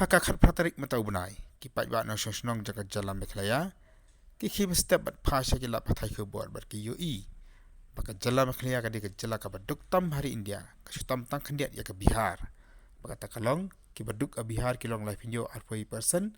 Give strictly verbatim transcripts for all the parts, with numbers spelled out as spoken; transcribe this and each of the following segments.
Ha ka khatphra tarik mynta u bnai, ki paidbah nongshong shnong jong ka jylla Meghalaya ki khie mynstep bad phai sha ki lad pathai khubor bad ki ïohi ba ka jylla Meghalaya ka dei ka jylla kaba duk tam ha ri India, ka shu tam tang khyndiat ïa ka Bihar. Ba kata ka long, kiba duk ha Bihar ki long laiphew arphew percent,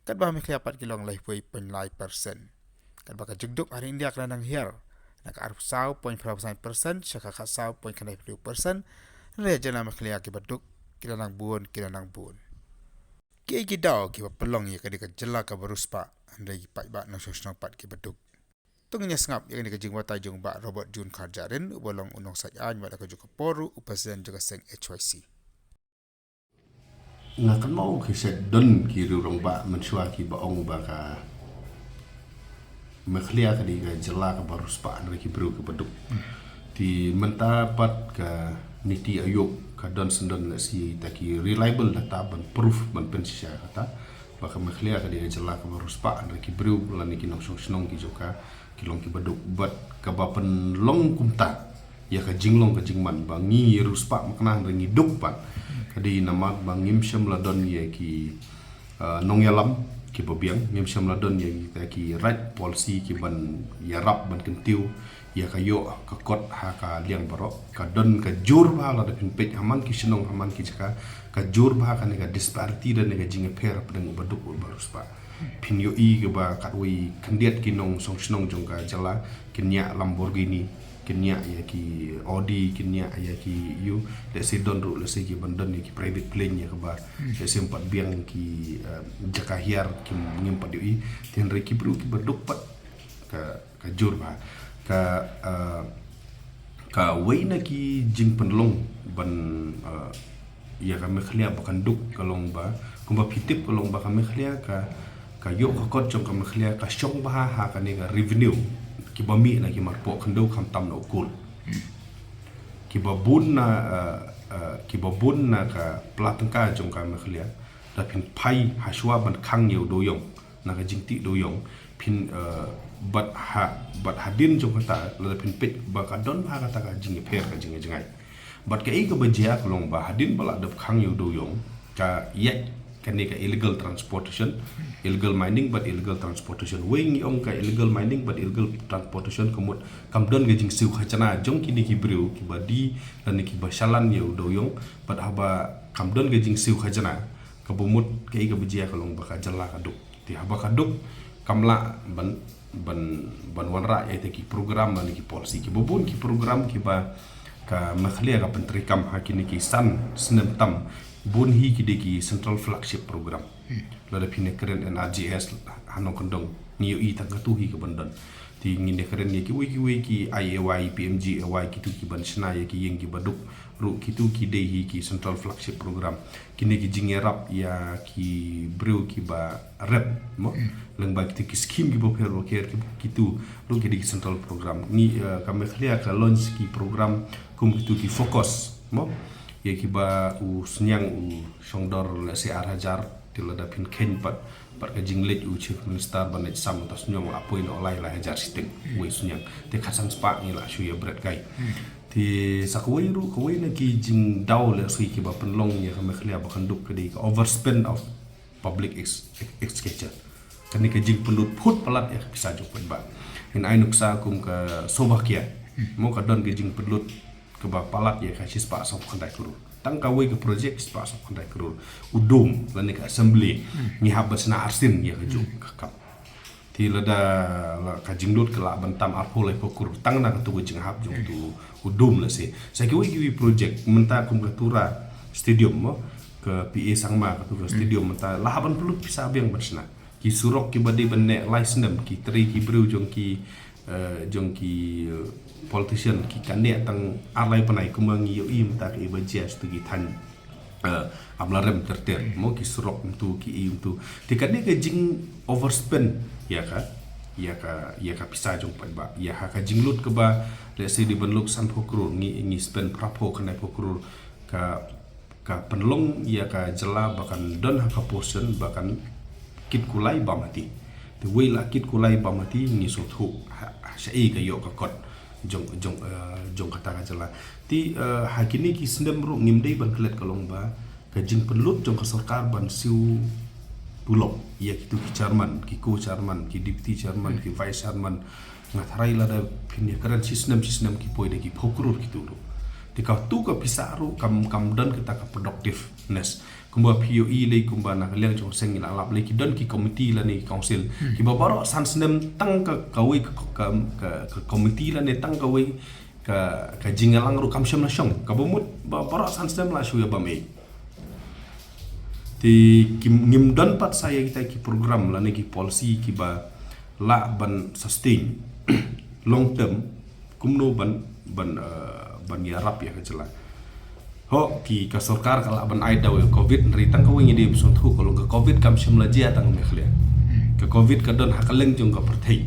katba ha Meghalaya pat ki long laiphew point lai percent. Katba ka jingduk ha ri India ka la nang hiar na ka arphew saw point phra percent sha ka khatsaw point khyndaiphew percent, hynrei ha jylla Meghalaya kiba duk ki la nang bun, ki la nang bun. Kiei ki daw kiba pynlong ïa ka dei ka jylla kaba riewspah, hynrei ki paidbah nongshong shnong pat kiba duk? To ngin ïa sngap ïa kane ka jingbatai jong Bah Robert June Kharjahrin, uba long u nongsaid aiñ bad ha kajuh ka por ruh u president jong ka seng H Y C. Nga kynmaw ki shet don ki riew rangbah mynshuwa kiba ong ba ka Meghalaya ka dei ka jylla kaba riewspah, hynrei ki briew kiba duk. Te mynta pat ka NITI Aayog ka don shen don lehse kita ki reliable data ban proof, ban pynshisha kata ba ka Meghalaya ka dei ka jylla kaba riewspah, hynrei ki briew lane ki nongshong shnong ki jong ka ki long kiba duk. Bad kaba pynlong kumta ïa ka jinglong ka jingman ba ngi riewspah makna hynrei ngi duk pat, ka dei namar ba ngim shym la don ïa ki, uh, nongïalam kiba biang, ngim shym la don ïa kita ki right policy kiban ïarap ban kyntiew ïa ka ïoh ka kot ha ka liang baroh. Ka don ka jur bha, lada phin peit ha man ki shnong, ha man ki jaka, ka jur bha kane ka disparity lane ka jingïapher hapdeng uba duk uba riewspah. Phin ïohi kaba katwei khyndiat ki nongshong shnong jong ka jylla kin ïaid Lamborghini, kin ïaid ïa ki Audi, kin ïaid ïa ki, ïoh, lehse don ruh lehse kiban don ïa ki private plane ïa kaba lehse ym pat biang ki, eh, jaka hiar, kim, ngim pat ïohi. Te hynrei ki briew kiba duk pat ka, ka jur bha. Ka, eh, kawei na ki jingpynlong ban, eh, ïa ka Meghalaya ba kan duk ka long ba, kumba phi tip ka long ba ka Meghalaya ka, ka ïoh ka kot jong ka Meghalaya ka shong bha ha kane ka revenue kiba mih na ki marpoh khyndew khamtam na u coal. Kiba bun na, eh, eh, kiba bun na ka pla tyngka jong ka Meghalaya, lada phin phai hashwa ban khang ïa u dewïong na ka jingtih dewïong, phin, eh, bad ha, bad hadien jong kata lada phin peit ba ka don bha kata ka jingïapher ka jingïajngai. Bad kaei kaba jia ka long ba hadien ba la dep khang ïa u dewïong, ka ïaid kane ka illegal transportation, illegal mining bad illegal transportation. Wei ngi ong ka illegal mining bad illegal transportation ka mut kam don ka jingsiew khajna jong kine ki briew kiba die lane kiba shalan ïa u dewïong, bad haba kam don ka jingsiew khajna, kaba mut kaei kaba jia ka long ba ka jylla ka duk. Te haba ka duk, kam lah ban, ban, ban wanrah ïa kita ki program lane ki policy. Kiba bun ki program kiba ka Meghalaya ka pyntreikam ha kine ki san snem tam, bun hi ki dei ki central flagship program. Lada phin ïakren N R G S ha nongkyndong, ngi ïohi tang katu hi kaban don. Te ngin ïakren ïa kiwei kiwei ki I A Y, P M G A Y, kitu kiban shna ïa ki ïing kiba duk ruh, kitu ki dei hi ki central flagship program. Kine ki jingïarap ïa ki briew kiba rep, mo? Lyngba kitu ki skim kiba pher ba pher, ki, kitu ruh ki dei ki central program. Ngi, eh, ka Meghalaya ka launch ki program kum kitu ki FOCUS, mo? Ïa kiba u sniang u shongdor lehse ar hajar, te lada phin kheiñ pat, pat ka jingleit u Chief Minister ban leit sam uta u sniang la poi noh lai lai hajar shiteng, wei u sniang. Te khatsan spah ngi la shu ïa bret kai. Te sa kawei ruh, kawei na ki jingdaw lehse kiba pynlong ïa ka Meghalaya ba kan duk ka dei ka overspend of public ex-, ex-, exchequer. Kane ka jingpynlut phut palat ïa ka pisa jong paidbah. Ngin ai nuksa kum ka Saubhagya, mo, ka don ka jingpynlut kaba palat ïa ka shispah sawphew khyndai klur. Tang kawei ka project shispah sawphew khyndai klur. U dum lane ka assembly, ngi hap ban shna arsien ïa kajuh ka kam. Te lada la ka jinglut ka lah ban tam arphew laiphew klur tang na katu ka jinghap jong utu u dum lehse. Sa kiwei kiwei project mynta kum ka Tura Stadium, mo, ka P A Sangma, katu ka stadium mynta la hap ban pynlut pisa biang ban shna. Ki surok kiba dei ban neh lai snem, ki trei ki briew jong ki, eh, jong ki, eh, politician, ki kan neh tang ar lai bnai, kumba ngi ïohi mynta kaei ba jia sha kitu ki thaiñ, eh, Amlarem ter ter, mo, ki surok mynta, ki ei mynta. Te kane ka jing overspend ïa ka, ïa ka, ïa ka pisa jong paidbah. Ïa ha ka jinglut kaba lehse dei ban lut sanphew klur, ngi, ngi spend phraphew, khyndaiphew klur. Ka, ka pynlong ïa ka jylla ba kan don ha ka position ba kan kit kulai bam hati. Te wei la kit kulai bam hati, ngi sngewthuh ha, ha shaei ka ïoh ka kot jong, jong, eh, jong kata ka jylla. Te, eh, ha kine ki snem ruh ngim dei ban klet ka long ba Ka jingpynlut jong ka sorkar ban siew tulop ïa kitu ki chairman, ki co-chairman, ki deputy chairman, ki vice chairman, nga tharai lada phin ïa kren shi snem shi snem ki poi da ki phew klur kitu ruh. Te katu ka pisa ruh kam, kam don kata ka productiveness. Kumba phi ïohi lei, kumba na ka liang jong seng ngi la lap lei, ki don ki committee lane ki council kiba baroh san snem tang ka, kawei ka, ka, ka, ka committee lane tang kawei ka, ka jingïalang ruh kam shym la shong. Kaba mut ba baroh san snem la shu ïa bam ei. Te kim, ngim don pat sa ïa kita ki program lane ki policy kiba lah ban sustain long term, kumno ban, ban, eh, ban ïarap ïa ka jylla. Ho, ki ka sorkar ka lah ban ai daw ïa covid, hynrei tang kawei ngi dei ban sngewthuh, ka long ka covid kam shym la jia tang Meghalaya. Ka covid ka don ha kylleng jong ka pyrthei.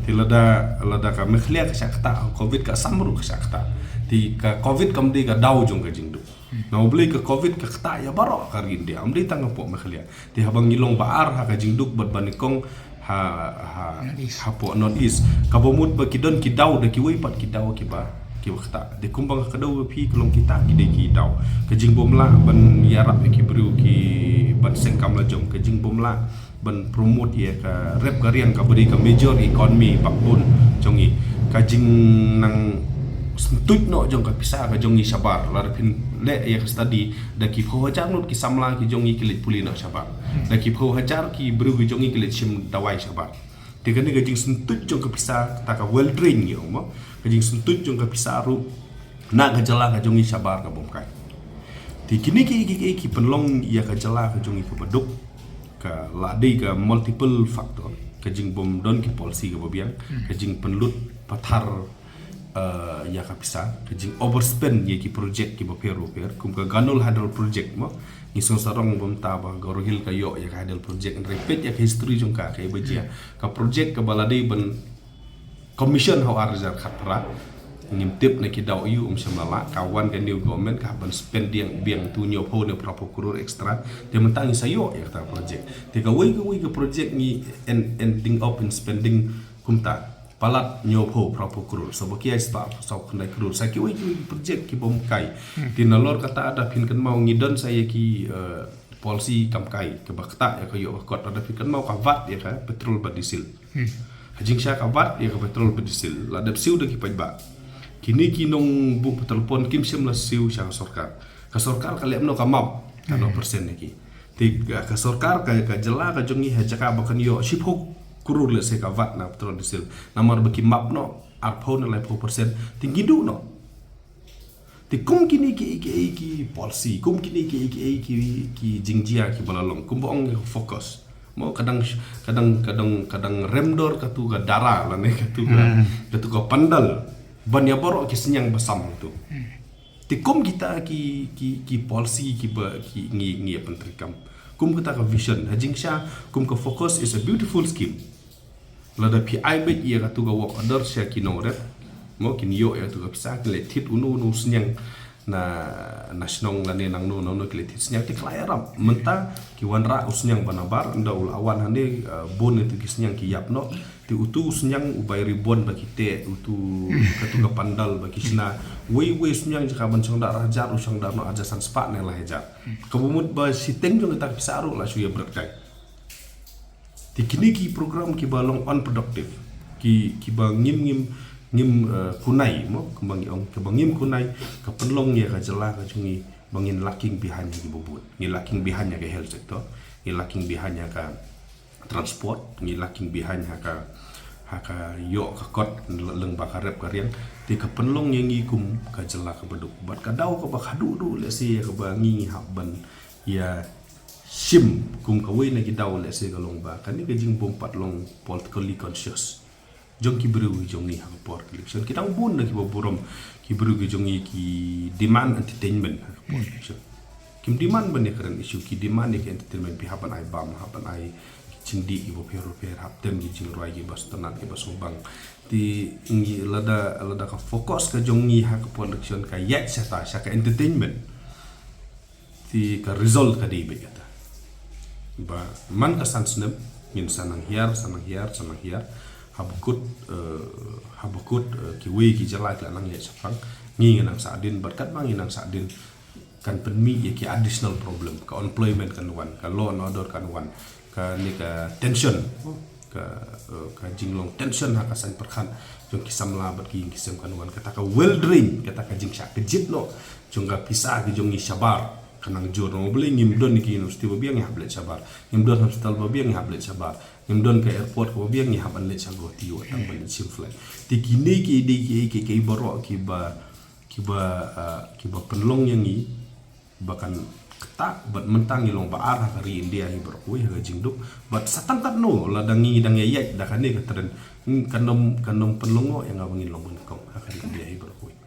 Te lada, lada ka Meghalaya ka shah ktah, covid ka Assam ruh ka shah ktah. Te ka covid kam dei ka daw jong ka jingduk. Na U Blei ka covid ka ktah ïa baroh ka ri India, ym dei tang hapoh Meghalaya. Te haba ngi long ba ar ha ka jingduk bad ba nyngkong ha, ha, hapoh North East, kaba mut ba ki don ki daw da kiwei pat ki daw kiba, kiba ktah. Te kumba nga kdew ba phi, ka long kita ki dei ki daw. Ka jingbymlah ban ïarap ïa ki briew ki ban seng kam la jong, ka jingbymlah ban promote ïa ka rep ka riang kaba dei ka major economy backbone jong ngi. Ka jingnang syntuid noh jong ka pisa ka jong ngi shabar, lada phin leh ïa ka study, da ki phew hajar ngut ki samla ki jong ngi ki leit pule noh shabar. Da ki phew hajar ki briew ki jong ngi ki leit shim dawai shabar. Te kane ka jingsyntuid jong ka pisa, kata ka well drain ngi ong mo. Ka jingsyntuid jong ka pisa ruh na ka jylla ka jong ngi shabar ka bym kai. Te kine ki, ki, ki, ki pynlong ïa ka jylla ka jong ngi kaba duk. Ka la dei ka multiple factor, ka jingbym don ki policy kaba biang, ka jingpynlut pathar, eh, ïa ka pisa, ka jing overspend ïa ki project kiba pher ba pher, kum ka Ganul Hydel project mo. Ngi sngewsarong bym ta ba Garo Hills ka ïoh ïa ka hydel project, hynrei peit ïa ka history jong ka, ka ïa ba jia. Ka project kaba la dei ban commission ha u ar hajar khatphra. Ngim tip na ki daw aïu, um shym la lah, ka wan ka new government ka hap ban spend biang, biang tu hynñiewphew ne phraphew klur extra. Te mynta ngi sa ïoh ïa kata project. Te kawei kawei ka project ngi end, ending up in spending kumta palat hynñiewphew phraphew klur. Sa ba ki ai spah saw khyndai klur. Sa kiwei kiwei ki project ki bym kai. Te nalor kata lada phin kynmaw ngi don sa ïa ki, eh, policy kam kai, kaba ktah ïa ka ïoh ka kot, lada phi kynmaw ka vat ïa ka petrol bad diesel. Ha jingshisha ka vat ïa ka petrol bad diesel, la dep siew da ki paidbah. Kine ki nongbuh petrol pump kim shym la siew sha ka sorkar. Ka sorkar ka leh noh ka map, ka noh percent ïa ki. Te ka, ka sorkar ka, ka jylla ka jong ngi ha jaka ba kan ïoh shiphew klur lehse ka vat na petrol diesel, namar ba ki map noh arphew ne laiphew percent. Te ngi duh noh. Te kum kine ki, ki, ki policy, kum kine ki, ki, ki, ki jingjia kiba la long, kumba ong ka focus. Mo, ka dang, ka dang, ka dang, ka dang rem dor katu ka dara lane katu ka, katu ka pandal ban ïa baroh ki synñiang ba sam tu. Te kum kita ki, ki, ki policy kiba ki ngi, ngi ïa pyntreikam, kum kita ka vision, ha jingshisha kum ka focus is a beautiful scheme. Lada phi ai beit ïa katu ka work order sha ki nongrep, mo, kin ïoh ïa katu ka pisa, kin leit thied uno uno u synñiang na, na shnong lane nangno nangno, kin leit thied synñiang, te ka la ïarap. Mynta ki wanrah u synñiang ba nabar, ynda u la wan hangne, eh, bun ïa tu ki synñiang ki ïap noh. Te utu u synñiang u bai ribbon ba ki teh, utu katu ka pandal ba ki shna. Wei wei u synñiang jaka ban shong da ar hajar, u shong da noh ar hajar san spah ne lai hajar. Kaba mut ba shiteng jong kita ki pisa ruh la shu ïa bret kai. Te kine ki program kiba long unproductive, ki, kiba ngim, ngim, ngim, eh, kunai mo, kumba ngi ong, kiba ngim kunai, ka pynlong ïa ka jylla ka jong ngi ba ngin lacking behind ha kiba bun. Ngi lacking behind ha ka health sector, ngi lacking behind ha ka transport, ngi lacking behind ha ka, ha ka ïoh ka kot lyngba ka rep ka riang. Te ka pynlong ïa ngi kum ka jylla kaba duk. Bad ka daw kaba khadduh duh lehse ïa kaba ngi hap ban ïa shim kum kawei na ki daw lehse ka long ba kane ka jingbym pat long politically conscious jong ki briew ki jong ngi ha ka por election. Ki dang bun na kiba burom, ki briew ki jong ngi ki demand entertainment ha ka por election. Kim demand ban ïa kren issue, ki demand ïa ki entertainment, phi hap ban ai bam, hap ban ai ki jingdih kiba pher ba pher, hap tem ki jingrwai kiba sngewtynnat kiba sngewbang. Te ngi lada, lada ka focus ka jong ngi ha ka por election ka ïaid sha ta, sha ka entertainment. Te ka result ka dei beit kata. Ba man ka san snem ngin sa nang hiar, sa nang hiar, sa nang hiar. Haba kut, eh, haba kut, eh, kiwei ki jylla ki la nang ïaid shaphrang, ngi ngin nang sahdien, bad katba ngin nang sahdien, kan pynmih ïa ki additional problem, ka unemployment kan wan, ka law and order kan wan, kane ka tension, ka, eh, ka jinglong tension ha ka saiñ pyrkhat jong ki samla bad ki ïing ki sem kan wan, kata ka well drain, kata ka jingshah kjit noh jong ka pisa ka jong ngi shabar kan nang jur. Namar balei? Ngim don ïa ki university ba biang, ngi hap leit shabar. Ngim don hospital ba biang, ngi hap leit shabar. Ngim don ka airport kaba biang, ngi hap ban leit sha Guwahati wat tang ban leit shim flight. Te kine ki dei ki, ki, ki baroh kiba, kiba, ah, kiba pynlong ïa ngi ba kan ktah bad mynta ngi long ba ar ha ka ri India hi baroh kawei ha ka jingduk. Bad sa tang katno lada ngi dang ïaid da kane ka trend, hmm, kan ym, kan ym pynlong noh ïa nga ba ngin long ba nyngkong ha ka ri India hi baroh kawei.